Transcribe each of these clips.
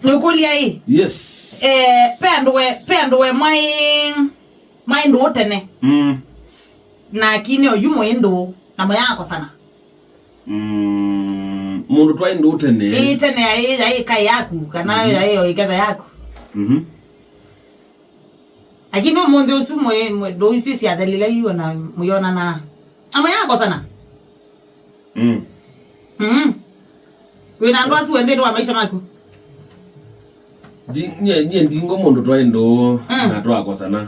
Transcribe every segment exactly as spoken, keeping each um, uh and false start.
Nĩũkũlya ĩ? Yes. Eh, pe andũ we, pe andũ we mwaĩ, mwaĩ ndũũ tene. Mm. Na akini oyu mũĩ ndũũ, na mũyakosana. Mm, mũndũ twaĩ ndũũ tene. Ĩ tene yaĩ, yaĩ kaĩ yaku, kana yaĩ o ĩketha yaku. Mhm. Lakini ũmũnthĩ ũsu mwĩ, mwĩ, ndũũ isu syathelile yu ona mũyonanaa. Na mũyakosana. Mm. Mm. Wĩna andũ asu we nthĩnĩ wa maisha maku? Ndi-, nyie, nyie ndingũ mũndũ twaĩ ndũũ Mm. na twakosana.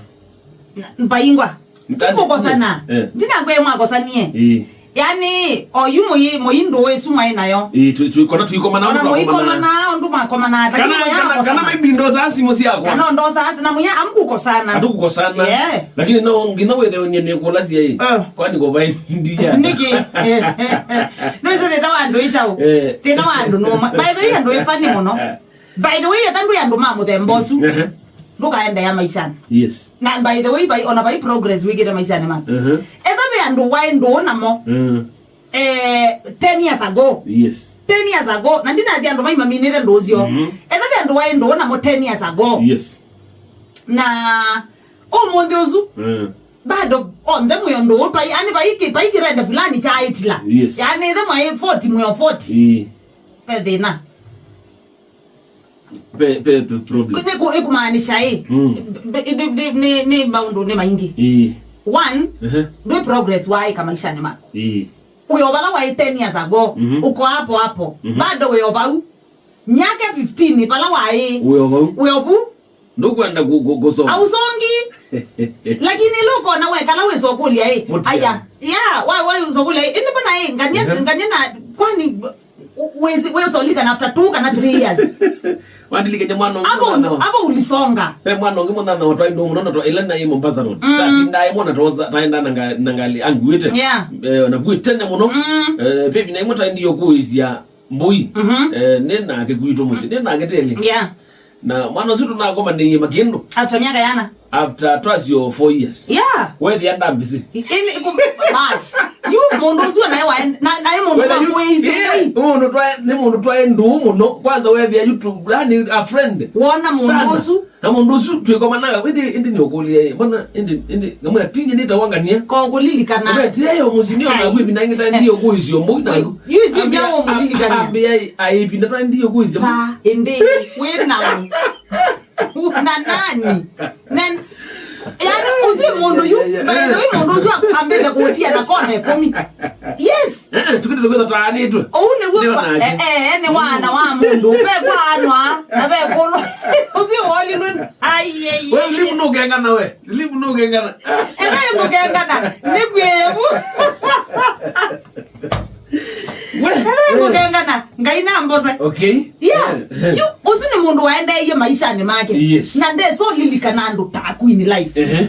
Na, mbaingwa. Ndikũkosana. Eh. Ndinakwĩa mwakosanie. Ĩĩ. Yaani, oyu mũi-, mũi ndũũ ĩsu mwaĩ nayo. Ĩĩ, twi-, twi-, kona tũikomana, ona mũikomana, ũndũ mwakomana, lakini kana, mũya kana, kana akosana. Maybe ndosaa simũ syakwa. Kana ndosaa, na mũya amkũkosana. Atukukosana. Yeah. Lakini no nginya wĩthe ũnye nĩ kũlasya ĩ. Eh. Kwani kwa vai ndia. Nĩkĩ? Nĩwĩsĩ thĩna wa andũ ĩ kyaũ? Eh. Thĩna wa andũ nũma. By the way, andũ ĩ funny mũno. By the way, etha ndwĩ andũ ma mũthemba ũsu. Ehe. Ndũkaendeea maishani. Yes. Na by the way, vai, ona vai progress wĩkĩte maishani maku. Ehe. Etha ve andũ waĩ ndũũ namo. Mm. Eh, ten years ago. Yes. Ten years ago. Na ndinasya andũ maimaminĩte ndũũ syoo. Mhm. Etha ve andũ waĩ ndũũ namo ten years ago. Yes. Na ũmũnthĩ ũsu. Mm. Bado onthe mwĩo ndũũ, vai, yani vai kĩ-, vai kĩrende fulani kyaĩtila. Yes. Yani etha mwaĩ forty mwĩo forty. Ĩĩ. Ve thĩna. Pe, pe, pe problem. Nĩ kũ-, nĩ kũmaanisha ĩ? Mm. Be-, nĩ, nĩ, nĩ, nĩ maũndũ nĩ maingĩ. Ĩĩ. One, Ehe. Ndwĩ progress waĩka maishani maku. Ĩĩ. Wĩ o vala waĩ ten years ago, Mhm. uko hapo hapo. Mhm. Bado wĩ o vau. Myaka fifteen vala waĩ. Wĩ o vau. Wĩ o vu. Ndũkwenda ku-, ku-, kusonga. Ausongi. Lakini ĩla ũkona wekala wĩsokũlya ĩ. Mũtia. Aya. Yeah, wa, wa ũsokũlya ĩ. Ĩndĩ mbona ĩ, ngania, Ehe. ngania na, kwani, u-, wĩsi-, wĩsolikana after two kana three years? Wandilikenya mwana ũngĩ Abo, mũnana wa- abo ulisonga. Ve mwana ũngĩ mũnana wa twaĩ ndũũ mũno na twa-, ĩla naĩ Mombasa Road. Mm. Tatindae mwana tosa, taenda na nga-, na ngali anguĩte. Yeah. Eh, na vuĩ tene mũno. Mm. Eh, baby na imwe taendie kũĩsya mbũi. Mhm. Eh, nĩ nake kwitũ mũsyĩ. Nĩ nake tele. Yeah. Na mwana ũsu tũnakomanĩie makĩndũ. After myaka yana? After twasyo four years. Yeah. Wethĩa ndambisi. Ini, ku-, bas. Yu mũndũ ũsu naye wa, na, naye mũndũ Whether wa you, kwĩisĩ yeah, mũndũ twa, nĩ mũndũ twaĩ ndũũ mũno. Kwanza wethĩa YouTube, yani a friend. Wona mũndũ Sana. ũsu. Na mũndũ ũsu twĩkomanaga, ĩndĩ, ĩndĩ nĩũkũlĩe, mbona, ĩndĩ, ĩndĩ, ngamwĩa, tinyi nĩtawangania. Kokũlilikana. Ngamwĩa, ti eyo mũsinĩ ona Ai. kwĩ vinangĩ ta ndiyo kũisyo mbũi na Wĩ, yu icio ambĩa, njaũ mũlilikana. Ambĩa, ai, pinda twa ndiyo kũisyo mbũi. Ba, ĩndĩ, wĩ naũ? Na nani? Nen-, yani, ũsu mũndũ yu, Yeah, yeah, yeah. by the way, mũndũ ũsu ambĩte kũtia na kona ĩkũmi. Yes. Eh, eh, tukĩte tũkwĩtha twaanĩtwe. Ũu nĩguo Ndio kwa, nake. eh, eh, nĩ wana wa mũndũ. Ve kwa anwa, na ve kũlũ. Ũsu woli ndũ. Ai, ai, We ai. Live nũkengana we. Live nũkengana. Ela ĩmũkengana. Nĩ kwĩvu. We. Ela ĩmũkengana. Ngai na mbose. Okay. Yeah. Eh, eh. Yu, ũsu nĩ mũndũ waendeeie maishanĩ make. Yes. Na ndeso lilikana andũ taku in life. Ehe.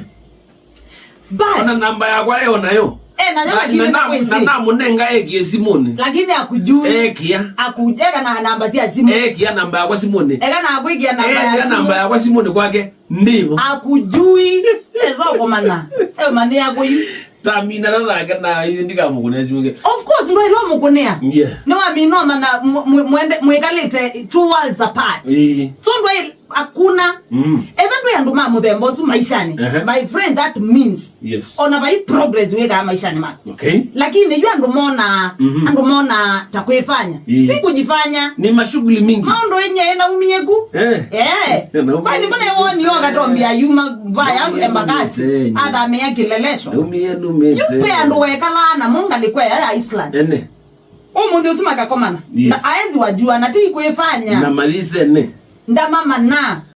But Ona namba yakwa eo nayo. Eh, nayo Na, lakini na, na, kwĩsĩ. na namũnenga ekie simũnĩ. Lakini akujui. Ekia. Aku-, eka na namba cia simu. Ekia namba yakwa simũnĩ. Eka na akwĩkia namba ya Ekia simu. namba yakwa simũnĩ kwake. Ndivo. Akujui. Esa kũmanya. Eh, manya yako yu. Tamina na nake na izi ndikamũkũnĩa simũ ke. Of course, ndwaĩlwa mũkũnĩa. Yeah. Nĩ wamina ona na mw-, mw-, mwende, mwĩkalĩte two worlds apart. Ĩĩ. So ndwaĩ Hakuna. Mm. Etha ndwĩ andũ ma mũthemba ũsu maishanĩ, Ehe. my friend, that means Yes. ona vai progress wĩkaa maishanĩ maku. Okay. Lakini yu andũ mona, Mhm. andũ mona ta kwĩfanya. Ii. Si kujifanya. Ni mashughuli mingi. Maũndũ enye naumie ku. Eh. Eh. Naumie Kwani mbona ku. woni yo katombia yuma vaya Naumie embakasi. Senye. Athamia kilelesho. Naumie nume Yu pe senye. andũ wekalaa namo ngalĩko ya Islands. Ene. Ũmũnthĩ ũsu makakomana. Yes. Na aezi wajua na ti kwĩfanya. Na malisene. Ndamamana.